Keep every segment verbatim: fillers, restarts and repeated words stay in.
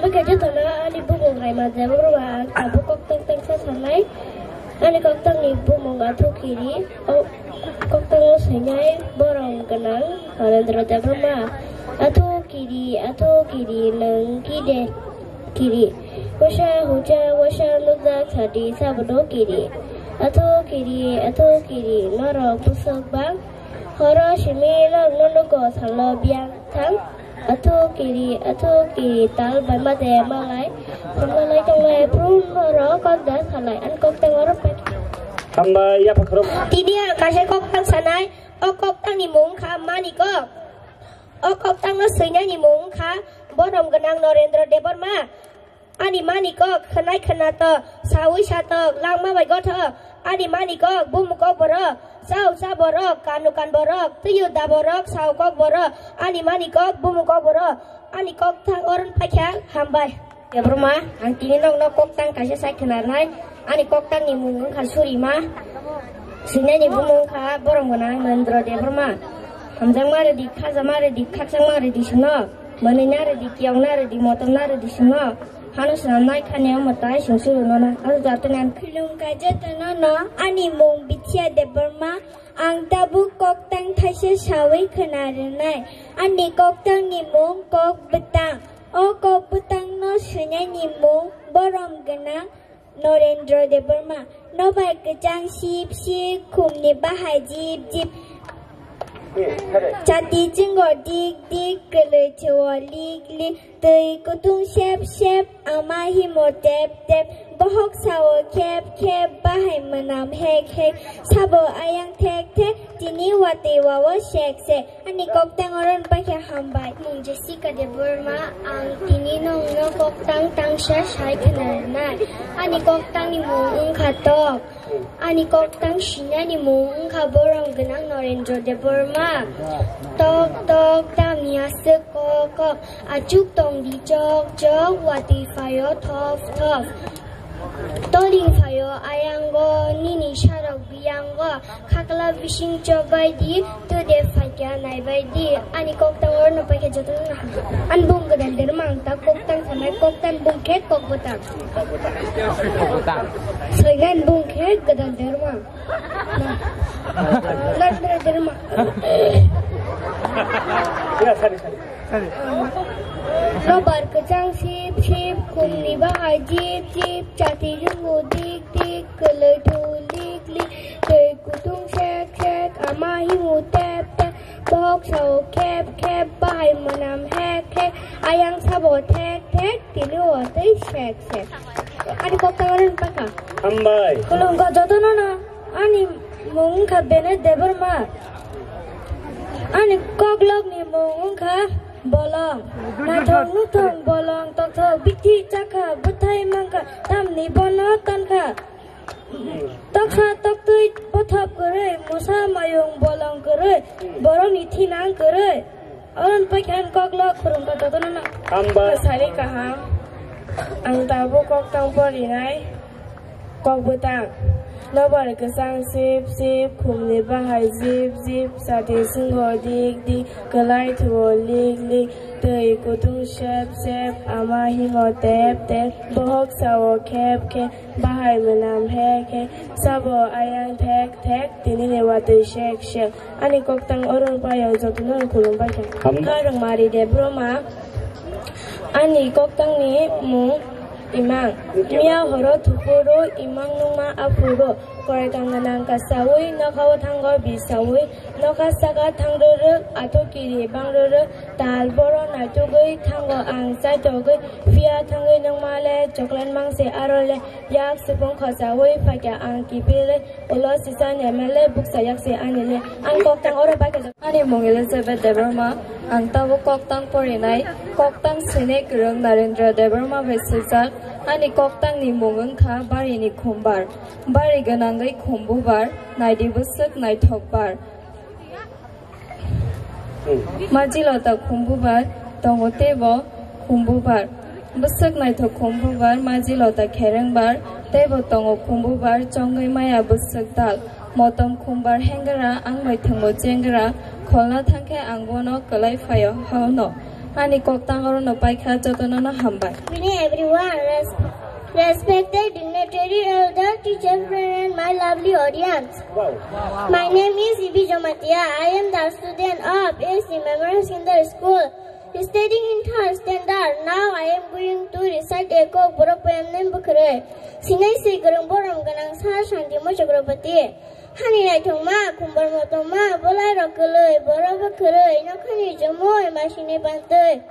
Khe jotono ani bumung Raima Debbarma, ang tabuk koktang tengsa sanai. Ani koktangni bumung Athu Kiri, o koktango swinai borom gwnang Narendra Debbarma. Athu Kiri, Athu Kiri, nwng kide kiri. Usa hucha, usa nukjak sadi sabono kiri. Athu Kiri, Athu Kiri, norok bwswk bang. Horo simi norokno nugo salo biyang thang. Athu Kiri, Athu Kiri, tal bai mate malai. Hamlalai tonglai, phuru norok kok da salai. An koktang oro pe. Hambai, yapha khorok. Tini ang kaisa koktang sanai. O koktangni mung kha Manikok. O koktangno swinani mung kha borom gwnang Narendra Debbarma. Ani Manikok, khwnai khwnatok, saui satok, langma bai gothok. Ani Manikok, bumung kok borok, chao cha borok, kanu kan borok, twiyo da borok, sao kok borok. Ani Manikok, bumung kok borok. Ani koktang oron paikha, hambai. Debbarma, ang tini nokno koktang kaisa sai khwnarnai. Ani koktangni mung wngkha Surima. Swinani bumung wngkha borom gwnang Narendra Debbarma. Hamjakma rwdi, khajama rwdi, khakchangma rwdi sino. Mwnwina rwdi, kiyokna rwdi, motomna rwdi sino. Hano swnamnai khani omo tai sungsuru nono. Aro jatoni ang khulumkha jotono no, ani mung Bithia Debbarma. Ang tabuk koktang thaisa saui khwna rwnai. Ani koktangni mung Kok Bwtang. O Kok Bwtangno swinaini mung borom gwnang Narendra Debbarma. Nobar kwchang sip sip, khumni bahai jip jip. Chati chingo dik dik, kwlwi cheo lik lik, twi kutung sep sep, ama himo tep tep, bohok sao khep khep, bahai mwnam hek hek, sabo ayang thek thek, tini watwi wao sek sek. Ani koktang oron paikha, hambai. Mung Jessica Debbarma, ang tini nongno koktang tangsa sai khwnarnai. Ani koktangni mung wngkha Tok. Ani koktang swinani mung wngkha borom gwnang Narendra Debbarma. Tok tok tamni aswk kok kok, achuk tongdi chok chok, watwi phaio thop thop. Toling phaio ayango, nini sarok biyango, khakla bising chobbai di, tude phaikya naibai di. Ani koktang oron paikha jotono no. Ani bung gwnang Debbarma, ang ta koktang sanai, koktang bung khe Kok Bwtang. Soigan bung khe gwnang Debbarma. Narendra Debbarma. Ya, sorry, sorry. Nobar kwchang sip sip, khumni bahai jip jip, chati jungo dik dik, kwlwi thu lik lik, twi kutung sek sek, ama himu tep tep, bohok sao khep khep, bahai mwnam hek hek, ayang sabo thek thek, tini watwi sek sek. Ani koktang oron paikha. Hambai. Khulumkha jotono no. Ani mung wngkha Bene Debbarma. Ani koklokni mung wngkha Bolong. Naithok nuthok bolong tokthok, bithi chakha, bwthai mankha, tamni bono tankha. Toksa toktwi bothop kwrwi, mosa mayung bolong kwrwi, borokni thinang kwrwi. Oron paikha ang koklok khulumkha jotono no. Hambai. Sari kaham. Ang tabuk koktang porinai. Kok Bwtang. Nobar kwchang sip sip, khumni bahai jip jip, chati sungo dik dik, kwlai thuo lik lik, twi kutung sep sep, ama himo tep tep, bohok sao khep khep, bahai mwnam hek hek, sabo ayang thek thek, tini ni watwi sek sek. Ani koktang oron paio jotono khulum paikha. Ham- Kha Rwngmari Debbarma. Ani koktangni mung Imang. Miya horo thupuro, imang nungma aphuro. Korai kang gwnang kasaui, nokhao thango bisaui, nokha saka thangrwrwk, Athu Kiri bangrwrwk, tal boro naitugui thango ang chaitogui, phiya thangui nungma le chocolate mangse aro le. Yak sipung khosaui phaikha ang kipilwi, ulo sisa nemele buksa yak se ani le. Ang koktang oro paikha. Ani mung Elizabeth Debbarma, ang tabuk koktang porinai, koktang swinai kwrwng Narendra Debbarma bai swijak. Ani koktangni mung wngkha Barini Khumbar. Bari gwnangwi khumbubar, naidi bwswk naithokbar. Majilota khumbubar tongo teibo khumbubar. Bwswk naithok khumbubar, majilota kherengbar teibo tongo khumbubar, chongwi maya bwswk dal. Motom khumbar hengra, ang bai thwngbo chengra, kholna thangkhe ang bono kwlai phaio haono. Ani koktang orono paikha, jotono no hambai. Good evening, everyone. Res-, respected dignitary, elder, teacher, friend, and my lovely audience. My name is Ibi Jamatia. I am the student of A C Memorial Secondary School, studying in third standard. Now I am going to recite a Kokborok poem named Bwkhwrwi. Sinai si kwrwng borom gwnang Sir Shanti Mochokropati. Hani naithokma, khumbar motoma, bolai rok kwlwi, borok bwkhwrwi, nokhani jumui, masini bantwi.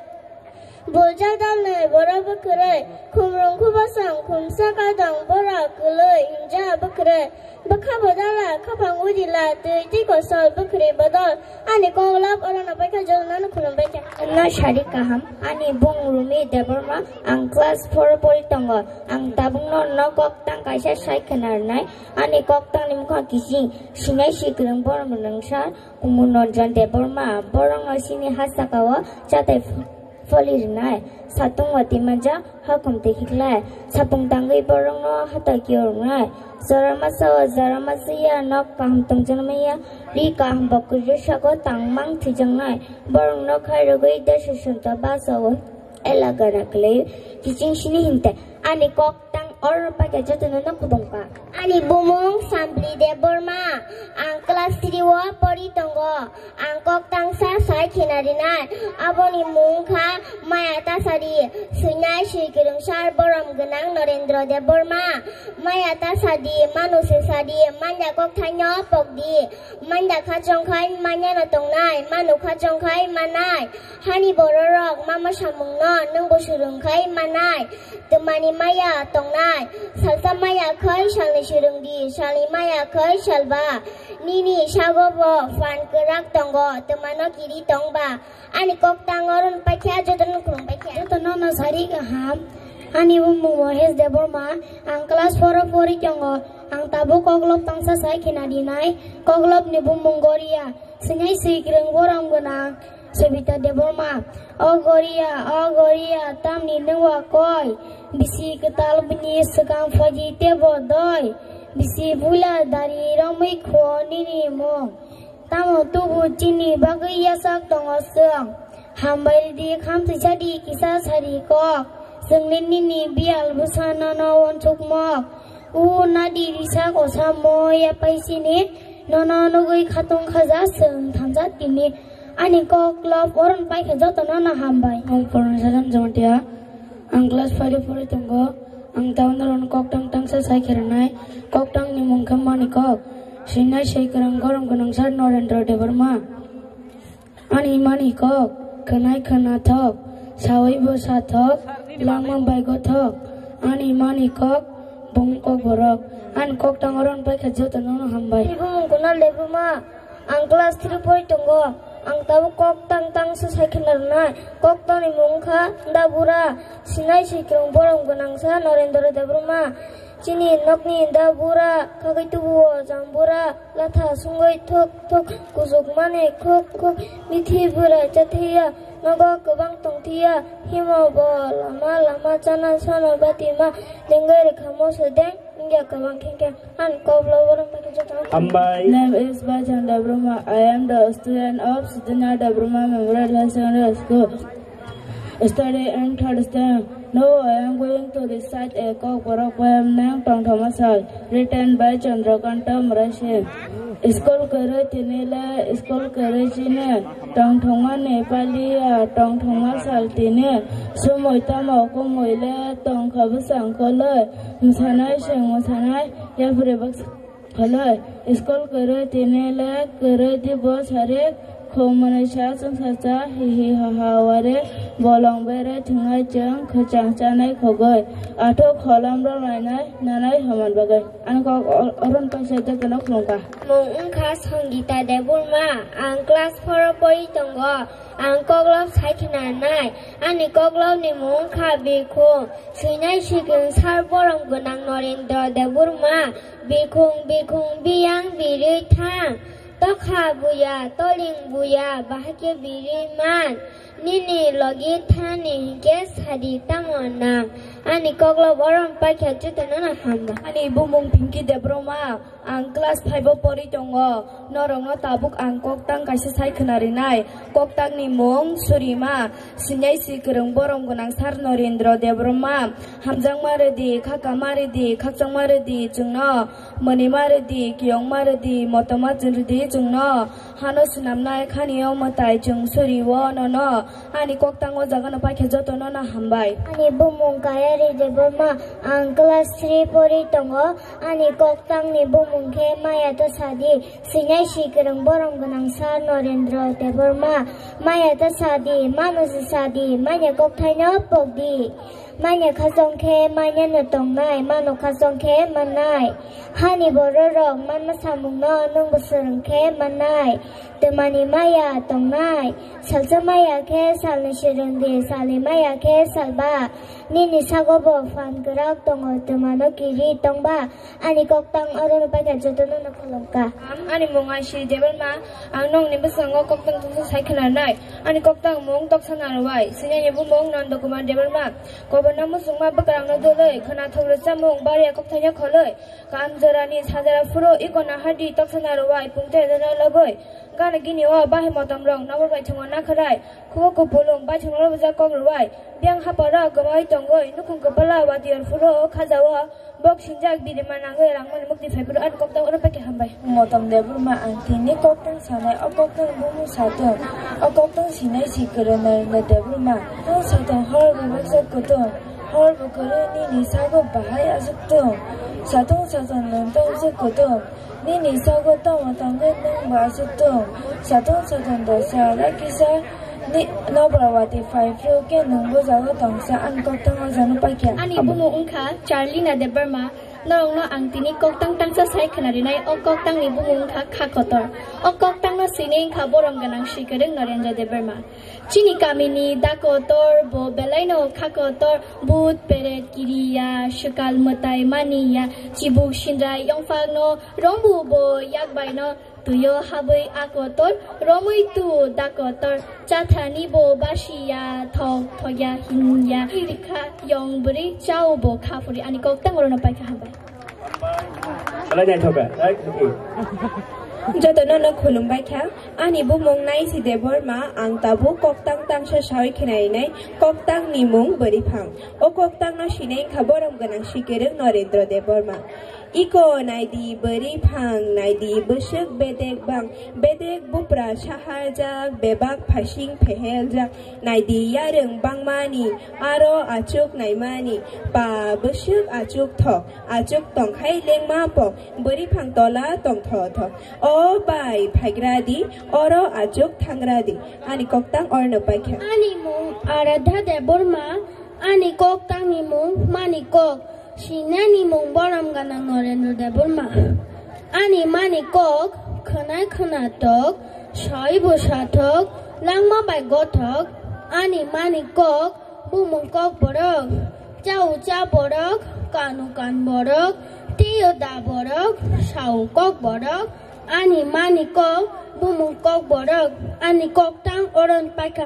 Buljak dalnwi, borok bwkhwrwi, khumrung khubosong, khumsa kadong, borok kwlwi, hinjak bwkhwrwi. Bwkha bodala, khapang udila, twi twi kosol, bwkhwrwi bodol. Ani koklop orono paikha, jotono khulumbaikha. Ano sari kaham, ani bung Rumi Debbarma, ang class four o pori tongo. Ang tabukno no koktang kaisa sai khna rwnai. Ani koktangni mokha kiching, sinai si kwrwng borom gwnang Sir Kumar Ranjan Debbarma, borokno chini ha sakao chatai ph-, pholi rwnai, satung watwi manja hakhum twi khiklai, sapung tangwi borokno hatai kio rwnai, jora masa o jora masa ya nok kaham tongjaknai maya, ri kaham bo kwrwi sago tangmang thwijaknai, borokno khairogwi desha santa basa o elagana kwlwi kiching sini hinte ani kok tang or paikha jotono no khudong ka. Ani bumung Sampli Debbarma, ang class three o pori tongo. Ang kok tangsa sai khina rinai. Aboni mung kha Maya Tasadi, swinai swi kwrwng Sir borom gwnang Norendra Debbarma. Maya Tasadi, manu se sadi, manya kok thaino pokdi. Manya kha chongkhai manya no tongnai, manu kha chongkhai manai. Hani bororok mama samungno nwngbo swrwngkhai manai. Twmani maya tongnai, salsa maya khai salni swrwngdi, salni maya khai salba. Nini sago bo phan kwrak tongo, twmano kiri tongba. Ani kok tang oron paikha, jotono khulum paikha. Jotono no sari kaham. Ani bumung Mohesh Debbarma, ang class four o pori tongo. Ang tabuk koklop tangsa sai khina dinai. Koklop ni bumung Goria. Sinai swi kwrwng borom gwnang Sabita Debbarma. O Goria, o Goria, tamni nwng wa koi? Bisi kwtal bini swkang phaji tebo doi. Bisi puila dari romwi kho nini mung. Tamo tubu chini bagwi yasak tongo chwng. Hambai ridi khamtwi sadi kisa sari kok. Chwngni nini biyal bwsa nono uansukmok. U nadi risa kosa moya paisini, nono nugwi khatung khaja chwng thamsa tini. Ani kok lop oron paikha jotono no hambai. Ang Purna Sajan Jamatia. Ang class five o pori tongo. Ang tabuk norokno kok tang tangsa sai khernai. Kok tangni mung khe mani kok. Sinai sei kwrwng gorom gwnang Sir Norendra Debbarma. Ani mani kok, khwnai khwnathok, sawi bo sathok, langma bai gothok. Ani mani kok, bung kok borok. Ani kok tang oron paikha jotono no hambai. Ibumung Kunal Debbarma, ang class three pori tongo. Ang tabuk kok tang tangsa sai khna rwnai. Kok tangni mung kha Dabura, sinai si kwrwng borom gwnang Sir Norendra Debbarma. Chini nokni Dabura, khagwi tubuo Jambura, latha sungwi thuk thuk, kuchuk mani khuk khuk, mithi bwrai chathiya, nogo kwbang tongthiya, himo bo lama lama chana sono batima, dengwi rwkha moso deng, wngya kwbang khengkheng, ani kok loboro paikha jotono. Hambai. Name is Baichand Debbarma. I am the student of Sudina Debbarma Memorial Higher Secondary School. Study in third standard. Now I am going to recite a Kokborok poem named Tongthokma Sal, written by Chandrakanta Murasing. School kwrwi tini le, school kwrwi chini, tongthokma ni paliya, tongthokma sal tini, sumui tamo kumui le, tongkha bwsang koloi, mwsanai seng mwsanai, yapri baksa. Kholoi, school kwrwi tini le kwrwi di bo sari, khumani sa chwngsacha, hihi haha wari, bolong bere thwngai chwng, khwchang chanai khogoi, athuk kholam rwlainai, nanai haman bagwi. Ani kok o-, oron kaisa jotono khulumkha. Mung wngkha Sangita Debbarma, ang class four o pori tongo, ang koklop sai khna nai, ani koklopni mung wngkha Bikhung, swinai sikung sar borom gwnang Norendra Debbarma. Bikhung bikhung biyang birwi thang, tokha buya, toling buya, bahai khe birwi man. Nini logi thani hinkhe sadi tamo nang. Ani koklop orom paikha jotono no hambai. Ani bumung Pinky Debbarma, Ang class five o pori tongo. Norokno tabuk ang koktang kaisa sai khwna rinai. Koktangni mung Surima, sinai si kwrwng borom gwnang Sir Norendra Debbarma. Hamjakma rwdi, khakama rwdi, khakchangma rwdi chwngno, mwnwima rwdi, kiyongma rwdi, motoma rwdi chwngno. Hano swnamnai khanio mwtai chwng suri-o nono. Ani koktang o jagano paikha jotono no hambai. Ani bumung Kayari Debbarma, ang class three pori tongo. Ani koktangni bumung khe Maya ta sadi, sinai si kwrwng borom gwnang Sir Norendra Debbarma. Maya ta sadi, mano se sadi, manya kokthaino pokdi. Manya khasong khe manyano tongnai, mano khasong khe mannai. Hani bororok manma samungno nwngbo swrwng khe mannai. Twmani maya tongnai, salsa maya khe salni swrwngdi, salni maya khe salba. Nini sago bo phan kwrak tongo, twmano kiri tongba. Ani koktang orono paikha jotono no khulumkha. Ang ani mung Aishri Debbarma, ang nongni bwskango koktang tungsa sai khwnarnai. Ani koktang mung Toksa Narwai, sinini bumung Nanda Kumar Debbarma. Koborno muchungma bwkrangno dulwi, khwna thugrwsa mung Baria kokthaino kholwi. Kam jorani sajara phuru iko nahardi Toksa Narwai pungte dana loboi. Gana gini o bahai motom rok nabo bai thwngo nakhwrai. Khugo kupulung bai thwngo bwjak kok rwai. Biyang haparo gwmai tongoi nukhung kwpala wati or phuru o khaja o. Bok sinjak biri manangoi rangmani mukti phai phuru ani koktang oro paikha hambai. Motom Debbarma ang tini koktang sanai o koktang bumu satung. O koktang sinai si kwrwng Narendra Debbarma. Tong satung hor bebak sok kutung. Hor bukurwi nini sago bahai aswk tung. Satung satung nwng tong sok kutung. Nini sago tamo tangwi nwng bo aswk tung. Satung satung dosa da kisa ni nobra wati phai phru khe nwng bo jago tongsa ani koktang o jano paikha. Ani bumung wngkha Charlina Debbarma. Norokno ang tini koktang tangsa sai khwna rinai. O koktangni bumung wngkha Kha Kotor. O koktangno sinai wngkha borom gwnang swi kwrwng Narendra Debbarma. Chini kamini da kotor bo belaino kha kotor, bhut peret kiriya, swkal mwtai maniya, chibuk sindrai yongphakno rombu bo yakbaino tuio habwi a kotor, romwi tu da kotor, chathani bo basiya, thok thokya hinya, rikha yong bwrwi chao bo kha phuri ani koktang orono paikha hambai. Belai naithok kha. Jotono no khulumbai kha. Ani bumung Naisi Debbarma, ang tabuk koktang tangsa sawi khwnainai, koktang ni mung Bwrwiphang. O koktang no sinai kha borom gwnang sikwrwng Narendra Debbarma. Iko naidi bwrwiphang, naidi bwswk bedek bang, bedek bupra saharjak, bebak phasing pheheljak, naidi yarwng bangmani, aro achuk naimani, pa bwswk achuk thok. Achuk tongkhai lengma pok, bwrwiphang tola tongthothok. O bai, phaigradi, oro achuk thangradi. Ani koktang orno paikha. Ani mung Aradha Debbarma, ani koktangni mung Manikok, sinani mung borom gwnang Narendra Debbarma. Ani Manikok, khwnai khwnathok, saibo sathok, langma bai gothok. Ani Manikok, bumung Kokborok, chao cha borok, kanu kan borok, teo da borok, sao Kokborok, ani Manikok, bumung Kokborok, ani koktang oron paikha.